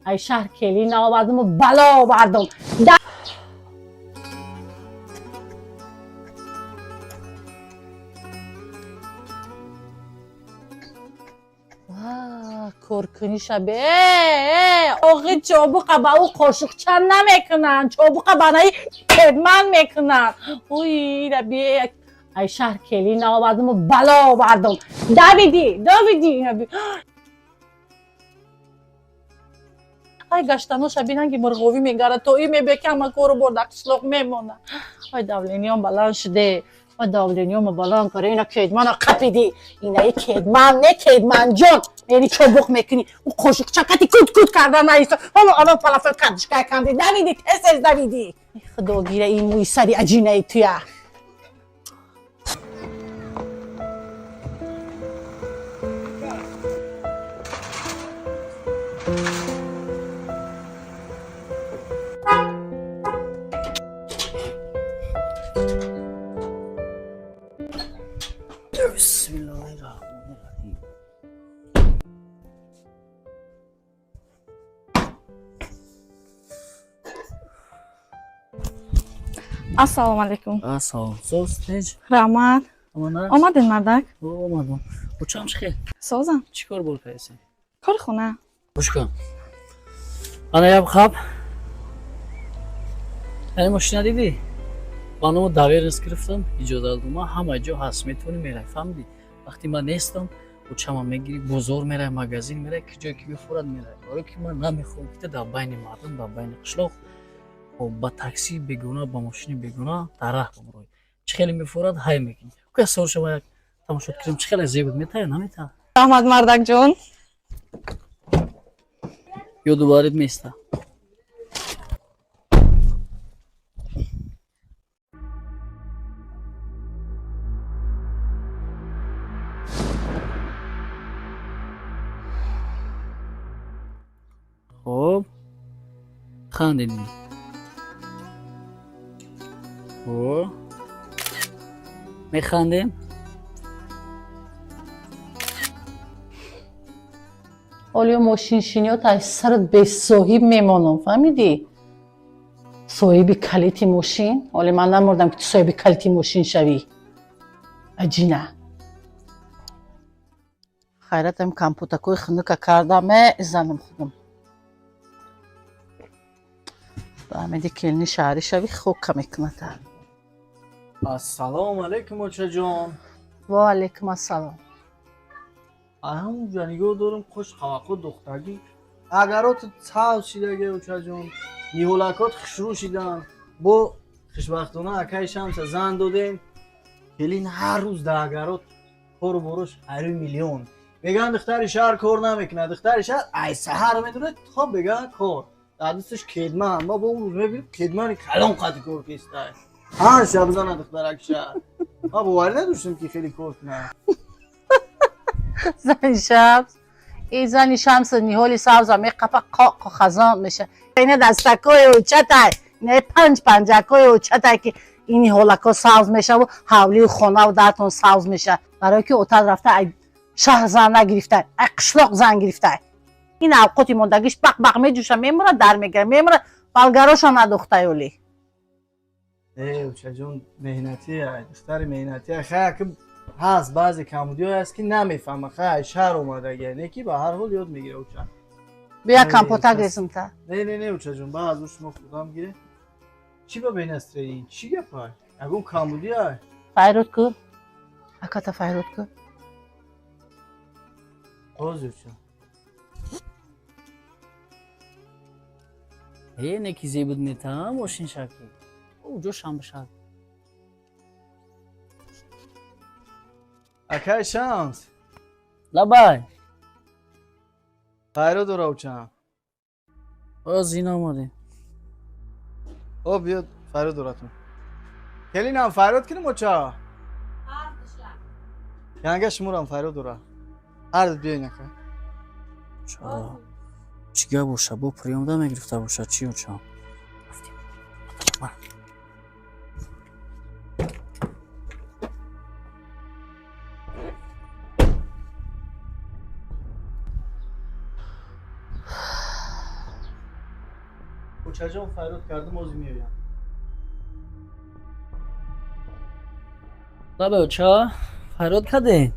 Ай шаҳр келин овардаму бало овардам. Коркуниша бе оғи чобуқа ба ӯ қошуқча намекунанд, чобуқа ба наи кедман мекунанд. Уй бе ай шаҳр келин овардаму бало овардам. Давиди, давиди. Ай гаштаноша бинан ки мурғовӣ мегарад, то и мебе ки ҳама кору бор дар қишлоқ мемонад. Ай давлениём баланд шуде. Ай давлениёма баланд кара, ина кедмана қапиди. Инаи кедман не кедманҷон. Яъни чобуқ мекунӣ. Ӯ қошуқча қати кут-кут карда наиста. Ҳоло ало фалафел кардишкай канди. Давиди, тез-тез давиди. Худо гира ин мӯи сари аҷинаи туя. Bismillahirrahmanirrahim. Ассалому алайкум. Ассалом. Соз, тинч? Раҳмат. Амана? Омадед, мардак? Омадам. Учам чӣ хел? Созам. Чӣ кор бор кардеси? Кори хона. Гӯш кун. Ана яб хаб. Яъне мошина дидӣ? Ба номи доверенность гирифтам, иҷозатнома ҳама ҷо ҳаст, метавонӣ мерай, фаҳмидӣ? Вақте ман нестам, учама мегирӣ, бозор мерай, магазин мерай, ки ҷое ки бифурад мерай. Барое ки ман намехоҳам ки дар байни мардум, дар байни қишлоқ ба такси бегуна, ба мошини бегуна дар раҳ бимурой. Чӣ хеле мефурад, ҳай мекунӣ. Кӯя савор шава, як тамошо кунем, чӣ хеле зебуд метая, наметая? Раҳмат, мардакҷон. Ёду барид места. Хоб, хандидӣ. О, механдем. Олиё мошиншиниёт аз сарат бесоҳиб мемонам, фаҳмидӣ? Соҳиби калити мошин? Оле ман намурдам ки ту соҳиби калити мошин шавӣ. Аҷина. Хайратам компутакои хунука карда мезанам худам. Фаҳмиди, келини шаҳрӣ шавӣ, хока мекунад. Ассалому алайкум, очаҷон. Ва алайкум ассалом. Ҳамунҷа нигоҳ дорам, хуш қавақо духтагӣ. Агарот сабз шидаге, очаҷон. Ниҳолакот хушрӯ шидан. Бо хушбахтона акаи Шамса зан додем. Келин ҳар рӯз дар агарот кору борош ҳарӯи миллион. Мегӯянд духтари шаҳр кор намекунад. Духтари шаҳр ай саҳар медонад то бега кор. Дар дасташ кедман. Ма бо он рӯз мебинем кедмани калон қади кор кестай. Ҳар шаб зана духтарак шаҳр. Ма боварӣ надоштам ки хеле кор кунад. Зани шамс. И зани шамс ниҳоли сабза меқапа, қоқ хазон меша. Ина дастакои учатай, ина панҷ панҷакои учатай ки ин ниҳолако сабз мешаву ҳавлию хонаву дартон сабз меша. Барое ки отат рафта ай шаҳр зан нагирифтай, ай қишлоқ зан гирифтай. Ин авқоти мондагиш бақ-бақ меҷӯша, мемурад, дар мегира, мемурад, балгароша надухтай оли. Э, очаҷон, меҳнатӣ, духтари меҳнатӣ. Хай, ки ҳаст баъзе камбудиҳое ҳаст ки намефаҳма. Хай, шаҳр омадагия, не ки ба ҳар ҳол ёд мегира, оча. Бия компота грезимта. Не, не, не, очаҷон, баъз ӯ шумо худам гире. Чӣ ба бенастроени? Чӣ гапай? Ягон камбудиай? Файруд ку? Аката файруд ку? Ҳозир, оча. Э, не ки зебуд метаа мошин шаки. Уҷо шам шак. Акай Шамс. Лабай. Файруд дора, оча. О, зина омадем. О, биёд файруд доратон. Келинам файруд кунем, оча? Янга шуморам файруд дора. Ҳар биёин, ака. Ча. Чӣ гап боша? Бо приёмда мегирифта боша, чӣ оча? Рафтем. Очаҷон, фарёд кардам, ози меоям. Лабе, оча, фарёд кардем.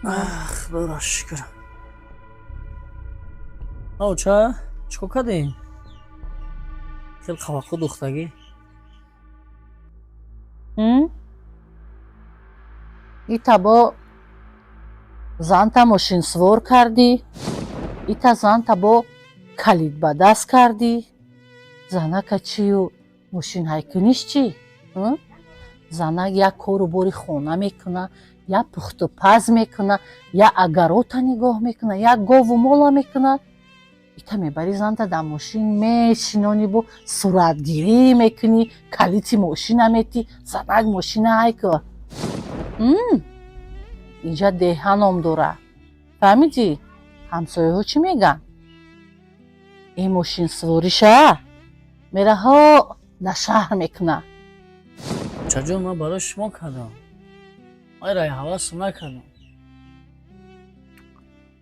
Худоро шукр. Оча, чӣ кор кардем? Хел қаваққу духтагӣ. Ита бо занта мошинсувор кардӣ, ита занта бо калид ба даст кардӣ. Занака чию мошинҳайкуниш чӣ? Занак як кору бори хона мекуна, як пухту паз мекуна, як агарота нигоҳ мекуна, як гову мола мекуна. Ита мебарӣ занта дар мошин мешинонӣ, бо суратгирӣ мекунӣ, калити мошина метӣ, занак мошина ҳайку. Инҷа деҳа ном дора, фаҳмидӣ? Ҳамсояҳо чӣ мегӯянд? Ин мошинсувориша мераҳо дар шаҳр мекуна. Очаҷон, ман барои шумо кардам, ман рай ҳавасам накардам.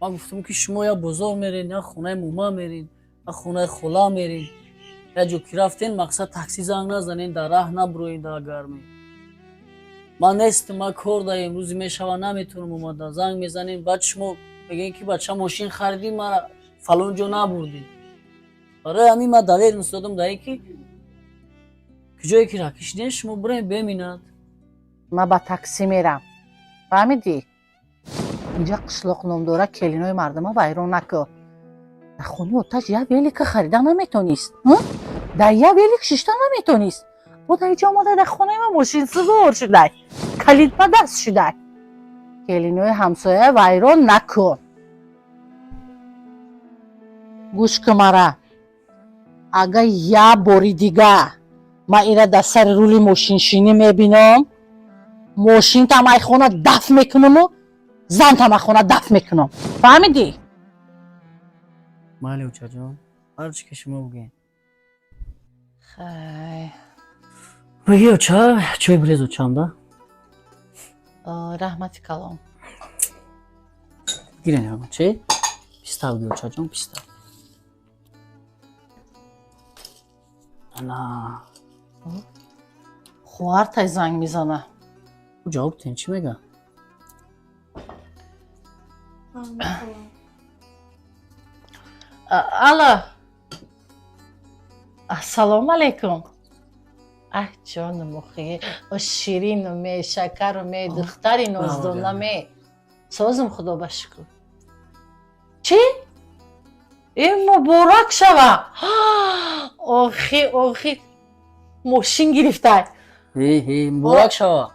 Ман гуфтам, ки шумо я бозор мерен, я хонаи мума мерен, я хонаи хола мерен, я ҷо ки рафтен, мақсад, такси занг назанен, дар раҳ набуроен дар гармӣ. Ман нестам, ман кор даем, рӯзе мешава, наметавонам омада. Занг мезанем, баъд шумо мегӯем, ки бача, мошин харидӣ, мара фалон ҷо набурдӣ. Барои ҳамин ман доверенность додам дар ин ки куҷое ки ракишидем, шумо бираем беминад. Ман ба таксӣ мерам, фаҳмидӣ? Инҷа қишлоқ ном дора, келинои мардума вайрон накун. Дар хони оташ як велика харида наметонист, дар як велик шишта наметонист, бо дар иҷо омада дар хонаи ман мошинсувор шудай, калид ба даст шудай. Келинои ҳамсоя вайрон накун. Гӯш кун мара, агар як бори дига ман ира дар сари рули мошиншинӣ мебинам, мошинтам ай хона даф мекунаму зантам ай хона даф мекунам, фаҳмидӣ? Майли, очаҷон, ҳар чӣ ки шумо бигӯед. Хай. Бигӣ, оча, чой бирез, очамда. Раҳмати калон. Гирен, чи писта бигӣ, очаҷон, писта. Ана. Хоҳартай занг мезана. Ҷавоб тен, чӣ мега? Алло, ассалому алайкум. Аҳ, ҷонум, охи, о ширину ме, шакару ме, духтари ноздона ме. Созум, худо ба шукр. Чӣ? Э, муборак шава! Охи, охи, мошин гирифтай! Муборак шава!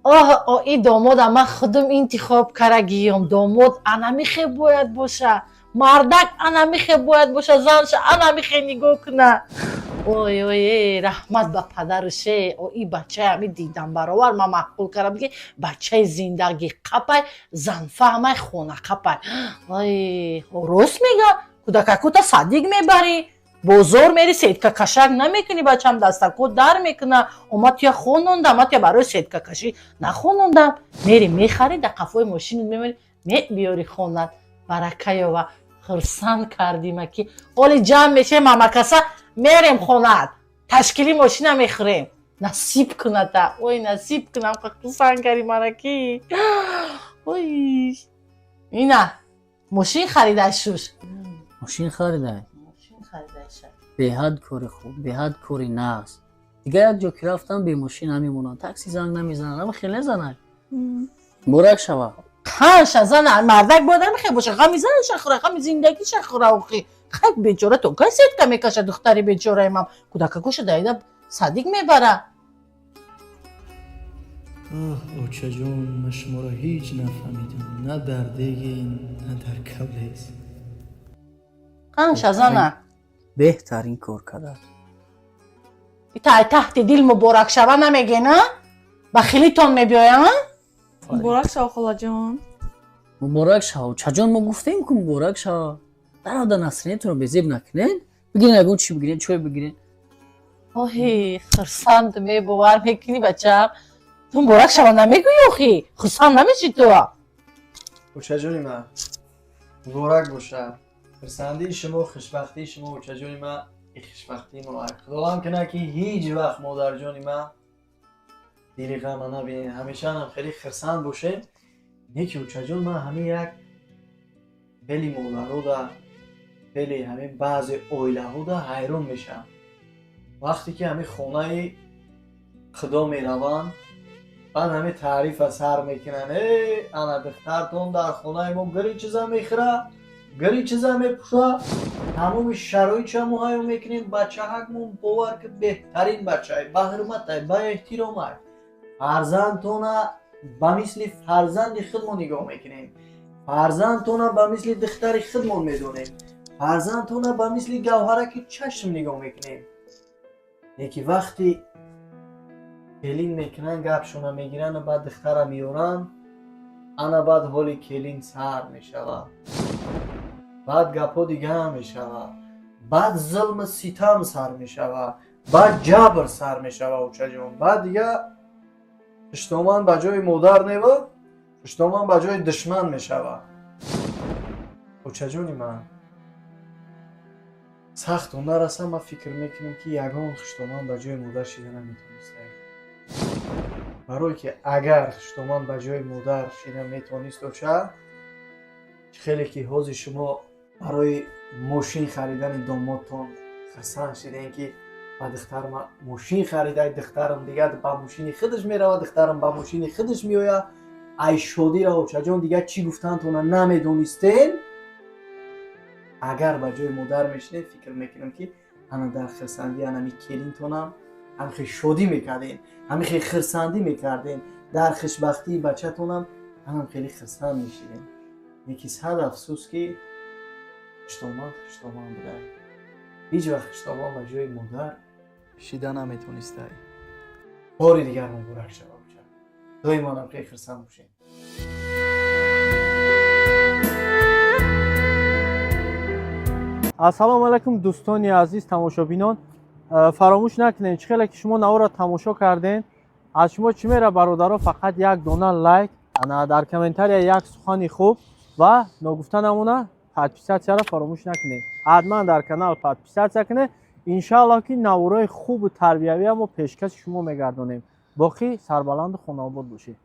Оҳ, о, и домода ман худум интихоб карагиём. Домод анамихе бояд боша, мардак анамихе бояд боша, занша анамихе нигоҳ куна. Ой, ой, э, раҳмат ба падаруше. О, и бачаи ами дидам баровар ман маъқул кардам, ки бачаи зиндагӣ қапай, занфаҳмай, хона қапай. Ой, рост мега, кӯдакакута садик мебарӣ, бозор мери, сеткакашак намекунӣ, бачам дастако дар мекуна. Ома туя хонондам, ма туя барои сеткакашӣ нахонондам. Мери мехарӣ, дар қафои мошинат мемонӣ, мебиёри хонат. Барака ёва, хурсанд кардима, ки ҳоли ҷамъ мешем, мамакаса мерем хонат, ташкили мошина мехӯрем. Насиб куната, ой, насиб кунам, хурсанд карди мара, ки ой, ина мошин харида шуш. Мошин харида? Мошин харидаша. Беҳад кори хуб, беҳад кори нағз. Дигар як ҷо ки рафтам, бемошин намемонам, такси занг намезанам, ама хеле занак. Муборак шава! Қанша зан мардак бояд ҳамихе боша, ғами занша хӯра, ғами зиндагиша хӯра. Охи, хай, бечора то кай сетка мекаша? Духтари бечораи ман кӯдакакоша даида садик мебара. Оҳ, очаҷон, ман шуморо ҳеҷ нафаҳмидам, на дар дегин, на дар каблез. Қанша зана. Беҳтарин кор карда. Ита ай таҳти дил муборак шава намегена, ба хилитон мебиёям. Муборак шава, холаҷон. Муборак шава, очаҷон, мо гуфтем ку, муборак шава. Дарода, настроениятонро безеб накунед, бигирен, ягон чӣ бигирен, чой бигирен. Оҳи, хурсанд, мебовар мекунӣ, бачам, ту муборак шава намегӯӣ, охи, хурсанд намешӣ ту? Очаҷони ман, муборак боша. Хурсандии шумо, хушбахтии шумо, очаҷони ман, и хушбахтии мо. Худованд кунад, ки ҳеҷ вақт, модарҷони ман, дили ғама набинед, ҳамешаам хеле хурсанд бошед. Неки, очаҷон, ман ҳамин як хеле модарода, хеле ҳамин баъзе оилаҳода ҳайрон мешавам. Вақте ки ҳамин хонаи худо мераванд, баъд ҳамин таърифа сар мекунанд: «Э, ана духтартон дар хонаи мо гири чиза мехӯра, гири чиза мепӯша, тамоми шароитша муҳайё мекунем. Бачаҳакмон, бовар ки, беҳтарин бачае, ба ҳурматай, ба эҳтиромай. Фарзандтона ба мисли фарзанди худмон нигоҳ мекунем, фарзандтона ба мисли духтари худмон медонем, фарзандтона ба мисли гавҳараки чашм нигоҳ мекунем». Неки вақти келин мекунанд, гапшона мегиранд, баъд духтара меоранд, ана баъд ҳоли келин сар мешавад, баъд гапҳо дига мешавад, баъд зулму ситам сар мешавад, баъд ҷабр сар мешавад, очаҷон. Баъд дига хуштоман ба ҷои модар нева, хуштоман ба ҷои душман мешавад. Очаҷони ман, сахту нарасам, ман фикр мекунам, ки ягон хуштоман ба ҷои модар шида наметонистем, барое ки агар хуштоман ба ҷои модар шида метавонист, оча, хеле ки ҳозир шумо барои мошин харидани домодтон хурсанд шидем, ки ба духтарам мошин харидай, духтарам дигар ба мошини худаш меравад, духтарам ба мошини худаш меояд, ай шодира, очаҷон, дигар чӣ гуфтантона намедонистем. Агар ба ҷои модар мешинед, фикр мекунам, ки ана дар хурсандӣ анами келинтонам ҳамихел шодӣ мекардем, ҳамихел хурсандӣ мекардем, дар хушбахтии бачатонам ҳамам хеле хурсанд мешидем. Леки сад афсӯс, ки хуштоман хуштоман буда, ҳеҷ вақт хуштоман ба ҷои модар шида наметонистай. Бори дигар муборак шава, оча, доимонам хеле хурсанд бошем. Ассалому алайкум, дӯстони азиз, тамошобинон. Фаромӯш накунед, чӣ хеле ки шумо наворро тамошо кардем, аз шумо чӣ мера, бародаро? Фақат як дона лайк, ана дар комментария як сухани хуб ва ногуфта намона, подписаться ро фаромӯш накунед. Ҳатман дар канал подписаться кунед. Иншааллоҳ, ки наворои хубу тарбиявия мо пешкаши шумо мегардонем. Боқӣ сарбаланду хонаобод бошед.